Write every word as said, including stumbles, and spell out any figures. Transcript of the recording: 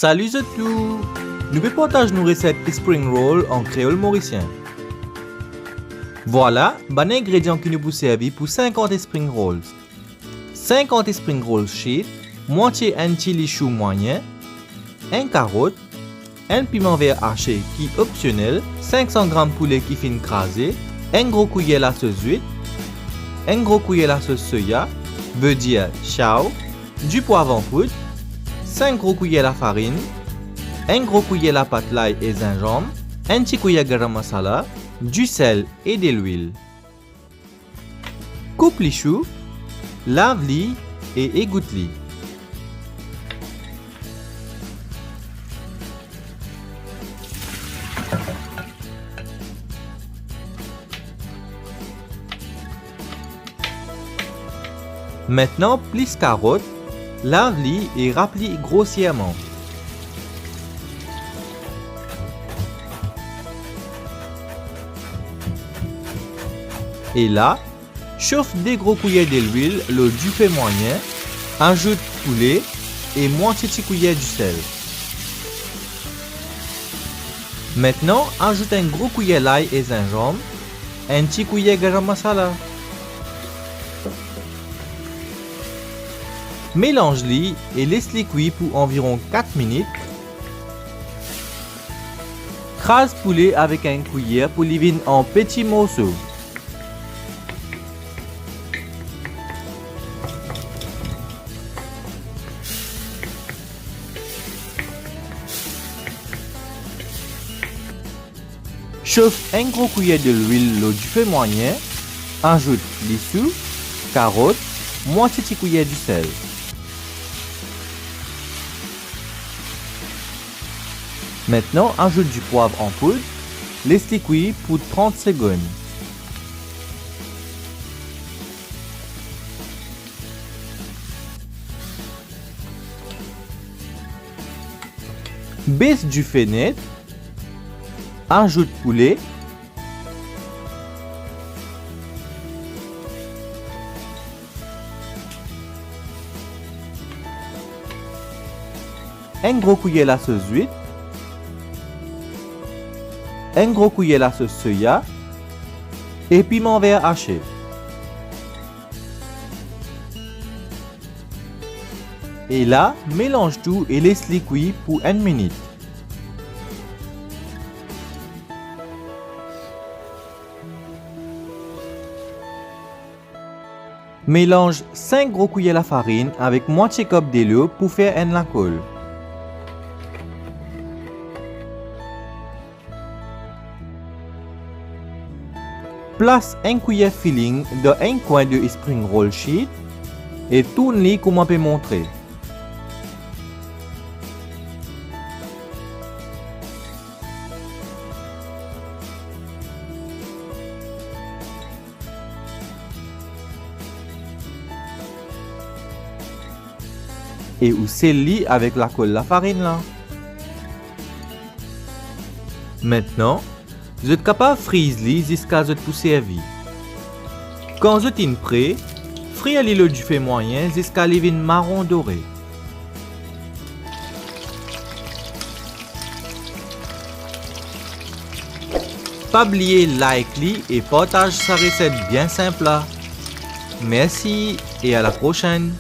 Sali zot tou! Nou pe partaz nou reset spring roll an kreol morisien. Vwala bann ingredian ki nou pou servi pou sinkant spring rolls. Sinkant spring roll sheet, mwatie enn ti lisou mwayin, enn karot, enn piman ver ase ki opsionel, sink san gram poule ki finn kraze, enn gro kwiyer lasos zwit, enn gro kwiyer lasos soya, vedir chow, dipwav an poud, sink gro kwiyer lafarinn, enn gro kwiyer lapat lay e zinzanm, enn ti kwiyer garam masala, disel e delwil. Koup lisou, lav li e egout li. Aster plis karot, lav li e rap li grosierman. E la, sof de gro kwiyer delwil lor dife mwayin, azout poule e mwatie ti kwiyer disel. Aster azout enn gro kwiyer lay e zinzanm, enn ti kwiyer garam masala. Melanz li e les li kwi pou anviron kat minit. Kraz poule avek enn kwiyer pou li vinn an peti morso. Sof enn gro kwiyer delwil lor dife mwayin, azout lisou, karot, mwatie ti kwiyer disel. Aster azout dipwav an poud, les li kwi pou trant segonn. Bes dife net, azout poule, enn gro kwiyer lasos zwit, enn gro kwiyer lasos soya e piman ver ase. E la, melanz tou e les li kwi pou enn minit. Melanz sink gro kwiyer lafarinn avek mwatie kop delo pou fer enn lakol. Plas enn kwiyer filling dan enn kwin de spring roll sheet e tourn li kouma pe montre. E ou sel li avek lakol lafarinn la. Aster, zot kapav friz li ziska zot pou servi. Kan zot inn pre, frir li lor dife mwayin ziska li vinn maron dore. Pa bliye like li e partaz sa reset bien sinp la. Mersi e a la prosenn!